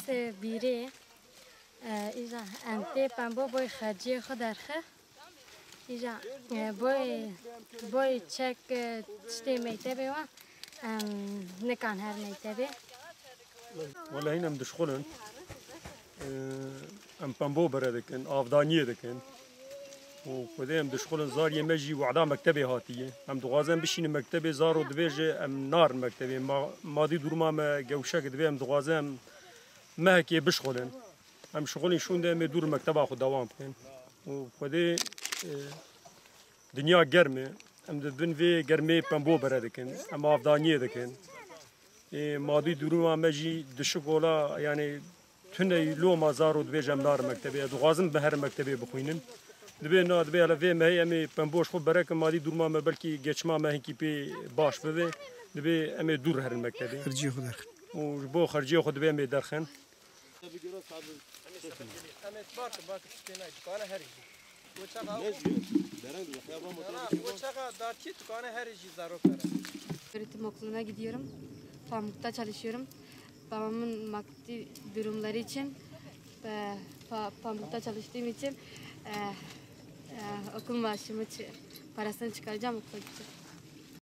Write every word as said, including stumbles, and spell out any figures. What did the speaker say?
Se bîrê, e, îja em tê pembo boy xerciyê xwe derxe. Îja, e, boy, boy çek, e, tiştê mektebê wan, em nikan her mektebê. Wele hîn em dişxulin. Em pembo bere dikin, avdaniyê dikin. Û xwedê em dişxulin, zariyê me jî wada mektebê hatiye. Em dixwazin em bişînin mektebê, zaro dibêje em narin mektebê. Ma, madî duruma me gewşek dibe, em dixwazin em mehekê bişxulin. Em şixulên şûnde em ê dûr mekteba xwe dewam bikin. Û xwedê, e, dinya germ e. Em di bin vê germê pembo bere dikin. Em avdaniyê dikin. Ê, madî duruma me jî dişik ola, yani tune loma zaro dibêje em narin mektebê. Ez dixwazim biherim mektebê bixwînin. Dibê na, dibê hele vê mehê em ê pemboş xwe berekin, madî duruma me belkî geçima me hinkî pê baş bibe. Dibê em ê dûr herin mektebê. Xerciyê xwe derxin. Û ji bo xerciyê xwe dibê em ê derxin. Em ê bar tu, bar tu, tiştê nayê, dikane herî jî. O çaxa Ne diyor? Beren diyor. Ya ben motora Ana, biçim o çaxa darçî dikane herî jî zarok bere. Öğretim okuluna gidiyorum. Pamuk'ta çalışıyorum. Babamın maddi durumları için, e, pa-, Pamuk'ta çalıştığım için, e, e, okul maaşımı çı-, parasını çıkaracağım, okula gideceğim.